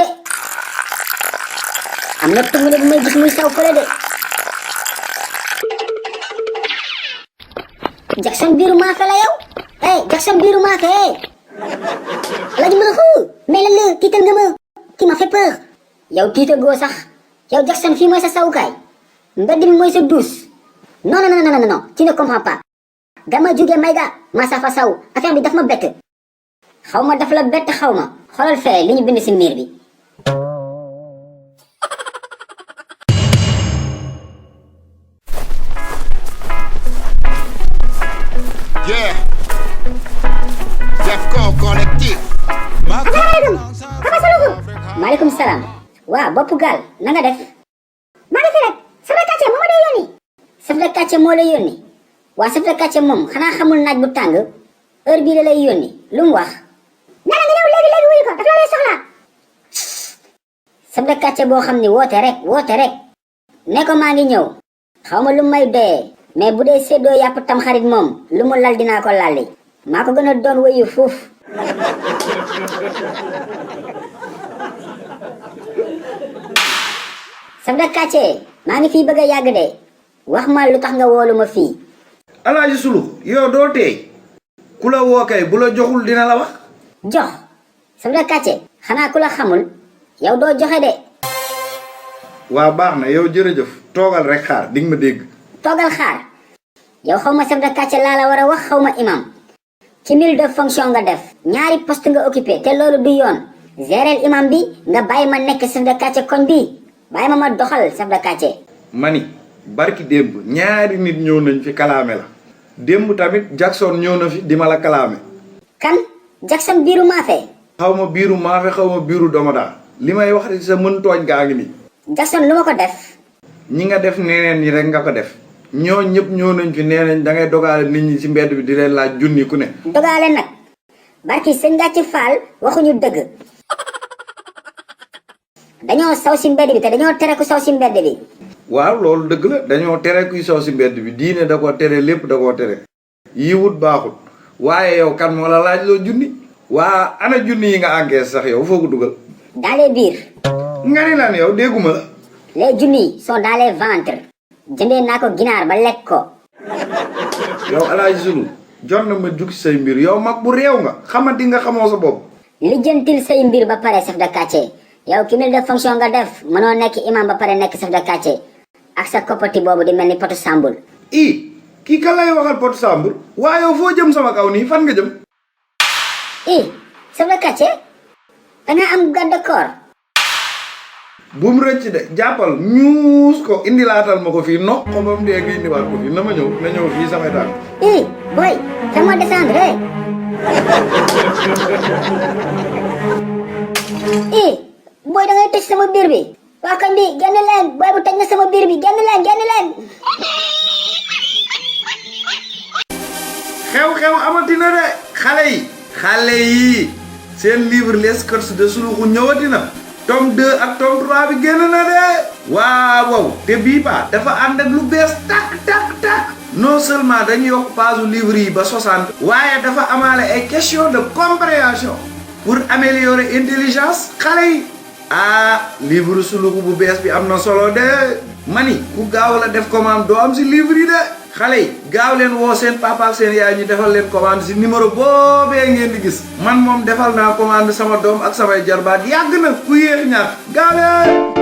eh am na tungu ne bu may gis muy saw fële de Jackson biiru maafe la yow Jackson biiru maafe Alaaji Maraxu mais lan la tiital nga ma qui m'a fait peur yow tiital goo sax yow Jackson fii mooy sa sawukaay mbedd mi mooy sa douce non non non non non tu ne comprends pas dama jóge Mayga Massa fa saw affaire bi daf ma bett xaw ma daf la bett xaw ma xoolal fee li ñu bind si miir bi Yeah. Defcon collectif. maaleykum salaam waaw bopp gaal na nga def maa ngi fi rek chef de quartier moo ma day yónni chef de quartier moo lay yónni waa chef de quartier moom xanaa xamul naaj bu tàng heure bii la lay yónni lu mu wax nee na nga ñëw léegi wuyu ko daf la lay soxlaa chef de quartier boo xam ni woote rek ne ko maa ngi ñëw xaw ma lu may doyee mais bu dee séddoo yàpp tam xarit moom lu mu lal dinaa ko lalli maa ko gën a doon wuyu fuuf chef de quartier maa ngi fii bëgg a yàgg de wax ma lu tax nga woolu ma fii Alaaji Sulu yow doo teey ku la woo kay bu la joxul dina la wax jox chef de quartier xanaa ku la xamul yow doo joxe de waa baax na yow jërëjëf toogal rek xaar di nga ma dégg toogal xaar yow xaw ma chef de quartier laa la war a wax xaw ma imam ci mille de fonction nga def ñaari poste nga occupé te loolu du yoon géreel imam bi nga bàyyi ma nekk chef de quartier koñ bi bàyyi ma doxal chef de quartier mani barki démb ñaari nit ñëw nañ fi kalaame la démb tamit Jackson ñëw na fi di ma la kalaame kan Jackson biiru maafe xaw ma biiru maafe xaw ma biiru domodaa li may wax di sa mën tooñ gaa ngi nii Jackson lu ma ko def ñi nga def neneen ñi rek nga ko def ñoo ñëpp ñëw nañ fi nee nañ da ngay dogaale nit ñi ci mbedd bi di leen laaj junni ku ne dogaale nag barki sëñ Gàcci Faal waxuñu dëgg dañoo saw si mbedd bi te dañoo tere ku saw si mbedd bi waaw loolu dëgg la dañoo tere kuy saw si mbedd bi diine da ko tere lépp da koo tere yiwut baaxut waaye yow kan moo la laaj loo junni waa ana junni yi nga encaisse sax yow foo ko dugal dans les biir nga ni lan yow dégguma la les junni sont dans les ventres jëndee naa ko ginaar ba lekk ko yow Alaaji Sulu jot na ma jug say mbir yow mag bu réew nga xamati nga xamoo sa bopp lijjantil say mbir ba pare chef de quartier yow cumul de fonction nga def mënoo nekk imam ba pare nekk chef de quartier ak sa koppati boobu di mel ni potu sambul kii kan lay waxal potu sambul waa yow foo jëm sama kaw nii fan nga jëm chef de quartier danga am garde corps bu mu rëcc de jàppal ñuus ko indilaatal ma ko fii no ko ba mu dee nga indiwaat ko fii na ma ñëw na ñëw fii samay tànk boy fais-moi descendre boy da ngay tëj sama biir bi waa kañ bi génn leen boy bu tëj na sama biir bi génn leen xew-xew amatina de xale yi seen livre les courses de Suluxu ñëwatina tome 2 ak tome 3 bi génn na de waaw te bii ba dafa ànd ak lu bees tak non seulement dañu yokk page livre yi ba 60 waaye dafa amaale ay question de compréhension pour améliorer intelligence xale yi livre Suluxu bu bees bi am na solo de mani ku gaaw la def commande doo am si livre yi de xale yi gaaw leen woo seen papa ak seen yaay ñu defal leen commande si numéro boobee ngeen di gis man moom defal naa commande sama doom ak samay jarbaat yàgg na ku yéex ñaar gaaw leen